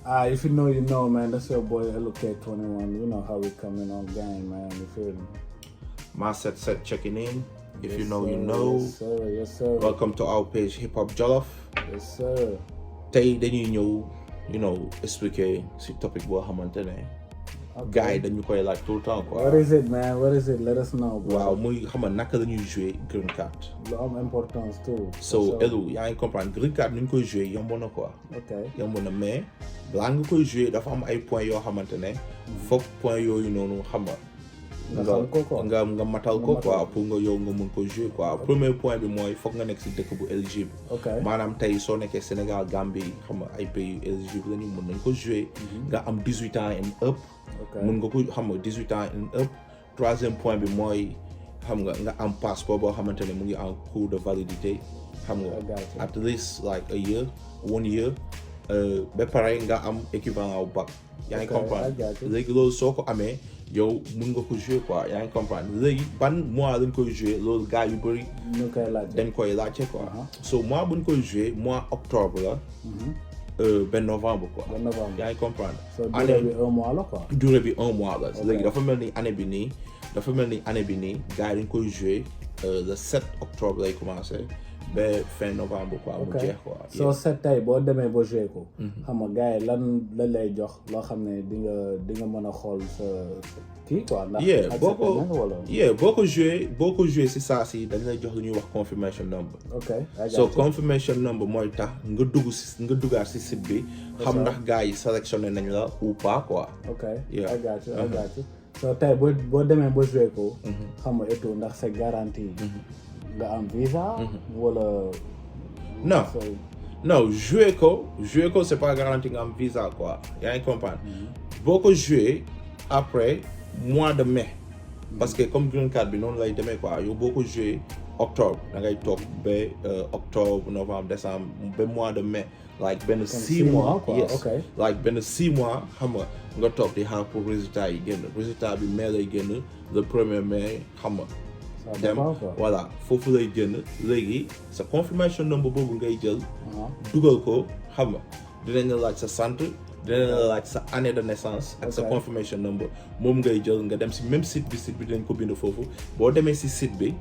If you know, you know, man. That's your boy LK21. You know how we coming on gang, man. You feel me? Maset set checking in. If Yes, you know, sir. you know. Yes, sir. Yes, sir. Welcome to our page Hip Hop Jollof. Yes, sir. Tey dañuy ñëw expliquer si topic boo xamante ne. Gars yi dañu koy laaj tout le temps quoi. What is it, man? What is it? Let us know, bro. waaw muy xam nga naka la ñuy jouer green card. Lu am importance too. So Elu yaa ngi comprendre green card ni ñu koy jouer yomb na quoi. Okay. yomb na mais balaa nga koy jouer dafa am ay points yoo xamante ne. foog points yooyu noonu xam nga. nga matal ko quoi pour nga yow nga mun ko jouer quoi. Premier point bi mooy foog nga nekk si dëkk bu éligible. maanaam tey soo nekkee Sénégal Gambie xam nga ay pays éligible la ñu mun nañ ko jouer. nga am 18 ans and up. mun nga ko xam nga 18 ans and up. Troisième point bi mooy xam nga am passeport boo xamante ne mu ngi en cours de validité. xam nga at least like a year 1 year. ba pare nga am équivalent au bac. yaa ngi comprendre léegi loolu soo ko amee yow mun nga ko jouer quoi yaa ngi comprendre léegi ban mois lañ koy jouer loolu gars yu bëri dañ koy laajte quoi. so mois buñ koy jouer mois octobre la. ben novembre quoi. yaa ngi comprendre. durée bi 1 mois la quoi. durée bi 1 mois la. léegi dafa mel ni année bi nii gars yi dañ koy jouer le 7 octobre lay commencé. ba fin novembre quoi mu jeex quoi. soo set tey boo demee ba joué ko. xam nga gars yi lan lay jox loo xam ne di nga mën a xool sa kii quoi. ndax boo ko joué si saa si dañ lay jox lu ñuy wax confirmation number. so confirmation number mooy tax nga duggaat si site bi. xam ndax gars yi sélectionné nañ la ou pas quoi. I got you. so tey boo demee ba joué ko. xam nga et tout ndax c'est garanti. nga am visa. wala. non jouer ko c'est pas garanti nga am visa quoi yaa ngi comprendre. boo ko jouer après mois de mai. parce que comme green card bi noonu lay demee quoi yow boo ko jouer octobre da ngay toog ba octobre novembre décembre ba mois de mai. like benn 6 mois yes like benn 6 mois xam nga toog di xaar pour résultat yi génn résultat bi mai lay génn le 1er mai xam nga. dem voilà foofu lay génn léegi sa confirmation number boobu ngay jël. dugal ko xam nga dinañ la laaj sa sant dinañ la laaj sa année de naissance. ak sa confirmation number moom ngay jël nga dem si même site bi dinañ ko bind foofu boo demee si site bi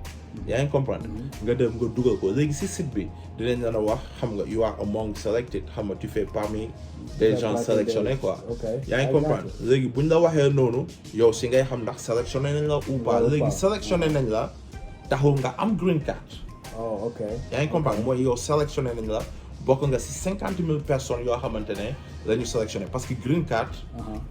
yaa ngi comprendre. nga dem nga dugal ko léegi si site bi dinañ la wax xam nga you are among selected xam nga tu fais parmi des gens sélectionnés quoi. yaa ngi comprendre léegi buñ la waxee noonu yow si ngay xam ndax sélectionné nañ la ou pas léegi sélectionné nañ la taxul nga am green card. yaa ngi comprendre mooy yow sélectionné nañ la bokk nga si 50,000 personnes yoo xamante ne la ñu sélectionné parce que green card.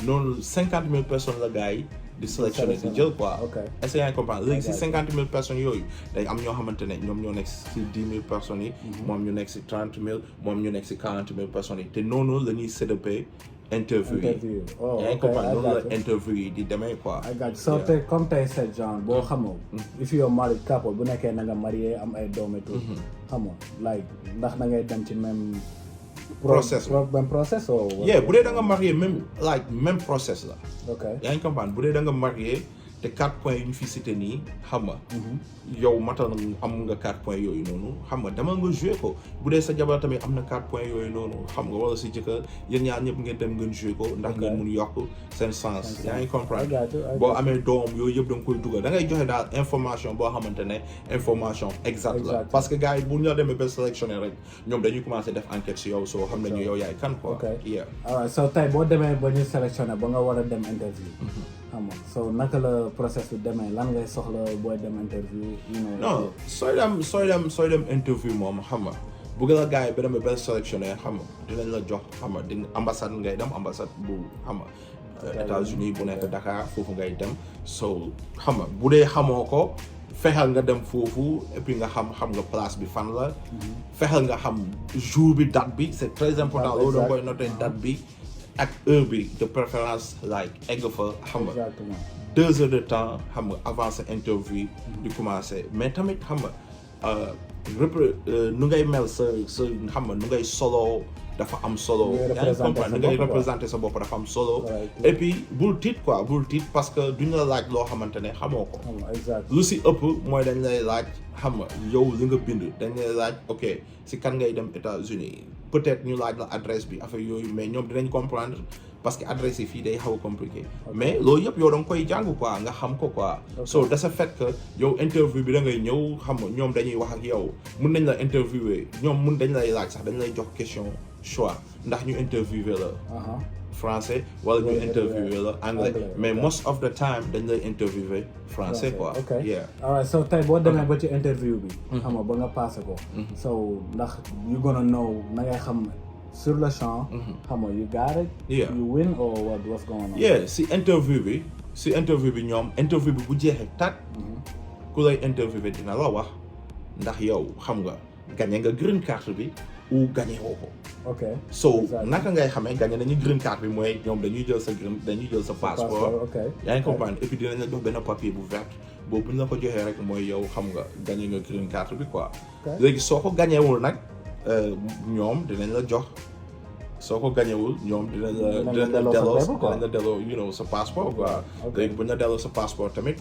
noonu 50,000 personnes la gars yi di sélectionné di jël quoi. est-ce que yaa ngi comprendre léegi si 50,000 personnes yooyu day am ñoo xamante ne ñoom ñoo nekk si 10,000 personnes yi. moom ñu nekk si 30,000 moom ñu nekk si 40,000 personnes yi te noonu la ñuy séddale interview yi. yaa ngi comprendre noonu la interview yi di demee quoi. so te comme tey cette genre boo xamoo. if you are married couple bu nekkee na nga marié am ay doom et tout. xamoo like ndax da ngay dem ci même. process même process o. bu dee da nga marié même process la. yaa ngi comprendre bu dee da nga marié te 4 points yi ñu fi cité nii xam nga. yow matal na am nga 4 points yooyu noonu xam nga demal nga joué ko bu dee sa jabar tamit am na 4 points yooyu noonu xam nga wala si jëkkër yéen ñaar ñëpp ngeen dem ngeen joué ko ndax ngeen mun yokk seen sens. yaa ngi comprendre boo amee doom yooyu yëpp da nga koy dugal da ngay joxe daal information boo xamante ne information exacte la. parce que gars yi bu ñu la demee ba sélectionné rek ñoom dañuy commencé def enquête si yow soo xam nañu yow yaay kan quoi. alright so tey boo demee ba ñu sélectionné ba nga war a dem interview. xam nga so naka la process bi demee lan ngay soxla booy dem interview. non sooy dem interview moom xam nga bëgg la gars yi ba demee ba sélectionné xam nga dinañ la jox xam nga di ambassade ngay dem ambassade bu xam nga États-Unis bu nekk Dakar foofu ngay dem so xam nga bu dee xamoo ko fexeel nga dem foofu et puis nga xam nga place bi fan la. fexeel nga xam jour bi date bi c'est très important loolu da koy noter date bi. ak heure bi de préférence like egg fa xam nga 2 heures de temps xam nga avant sa interview di commencer mais tamit xam nga nu ngay mel sa xam nga nu ngay solo dafa am solo. Ngay yaa ngi comprendre ngay bopp, représenter sa bopp dafa am solo. Right. et puis bul tiit quoi bul tiit parce que duñ la laaj loo xamante ne xamoo ko. Exact. lu si ëpp mooy dañ lay laaj xam nga yow li nga bind dañ lay laaj ok si kan ngay dem États-Unis peut-être ñu laaj la adresse bi affaire yooyu mais ñoom dinañ comprendre parce que adresse yi fii day xaw a compliqué. mais loolu yëpp yow da nga koy jàng quoi nga xam ko quoi. so de ce fait que yow interview bi da ngay ñëw xam nga ñoom dañuy wax ak yow mun nañ la interviewer ñoom dañ lay laaj sax dañ lay jox question choix ndax ñu interviewer la. français wala ñu interviewer la anglais mais most of the time dañ lay interviewer français quoi. ok yeah. alright so tey boo demee ba ci interview bi. xam nga ba nga passé ko. so ndax you gonna know na ngay xam sur le champ. xam nga you got it. Yeah. you win or what's going on. yeah si interview bi ñoom interview bi bu jeexee tat ku lay interviewé dina la wax ndax yow xam nga gagné nga green card bi ou gagné woo ko. ok so naka ngay xamee gagné nañu green card bi mooy ñoom dañuy jël sa passeport. ok yaa ngi comprendre et puis dinañ la jox benn papier bu vert boobu bu ñu la ko joxee rek mooy yow xam nga gagné nga green card bi quoi. léegi soo ko gagnéwul nag ñoom dinañ la jox. soo ko gañewul ñoom dinañ la delloo you know sa passeport quoi. léegi bu ñu la delloo sa passeport tamit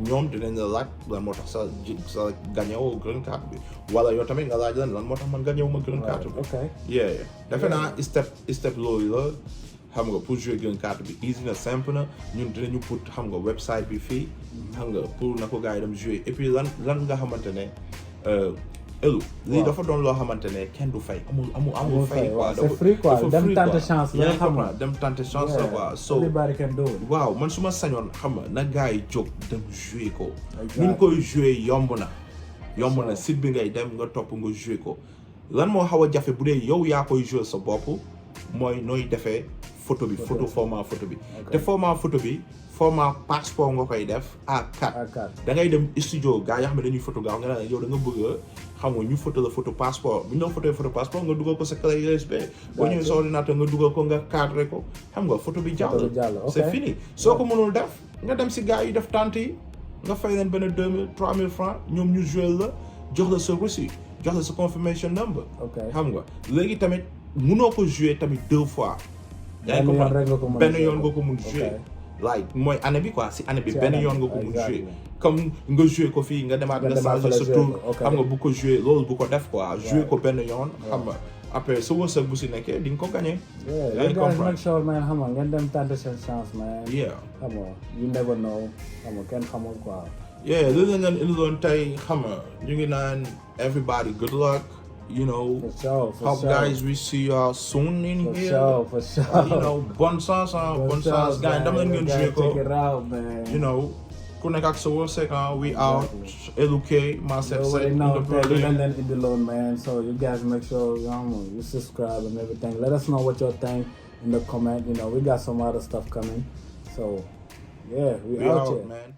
ñoom dinañ la laaj lan moo tax sa gañewoo green card bi wala yow tamit nga laaj lan moo tax man gañewuma green card bi. yeah defe naa step loolu la xam nga pour jouer green card bi easy na simple na ñun dinañu put xam nga website bi fii xam nga pour na ko gars yi dem jouer et puis lan nga xamante ne elu lii dafa doon loo xamante ne kenn du fay amul fay quoi c'est free quoi dem tenter chance la xam nga dem tenter chance la quoi so everybody can do it. waaw man su ma sañoon xam nga na gars yi jóg dem jouer ko ñu koy jouer yomb na site bi ngay dem nga topp nga jouer ko lan moo xaw a jafe bu dee yow yaa koy jouer sa bopp mooy nooy defee photo bi format photo bi te format passeport nga koy def A4 da ngay dem studio gars yoo xam ne dañuy photographe nga ne yow da nga bëgg xam nga ñu photo la photo passeport bu ñu la photo passeport nga dugal ko sa clé USB boo ñëwee sa ordinateur nga dugal ko nga cadré ko xam nga photo bi jàll c'est fini soo ko mënul def nga dem si gars yi def tente yi nga fay leen benn 2000 3000 francs ñoom ñu joué la jox la sa reçu jox la sa confirmation number xam nga léegi tamit mënoo ko joué tamit 2 fois yaa ngi comprendre benn yoon nga ko mun joué like mooy année bi quoi si année bi benn yoon nga ko mun joué comme nga joué ko fii nga demaat nga changé sa tour xam nga bu ko joué loolu bu ko def quoi joué ko benn yoon xam nga après sa wërsëg bu si nekkee di nga ko gagné. yaa ngi comprendre make sure man xam nga ngeen dem tenter seen chance man. xam nga you never know xam nga kenn xamul quoi. loolu la ñu indiloon tey xam nga ñu ngi naan everybody good luck. You know, for hope sure. guys we see y'all soon in for here. For sure. You know, bonne chance, guys. Dama leen ngeen joué ko. Check it out, man. You know, ku nekk ak sa wërsëg we out. Educate myself in the building. And then in the loan, man. So you guys make sure you subscribe and everything. Let us know what you think in the comment. You know, we got some other stuff coming. So yeah, we out here, man.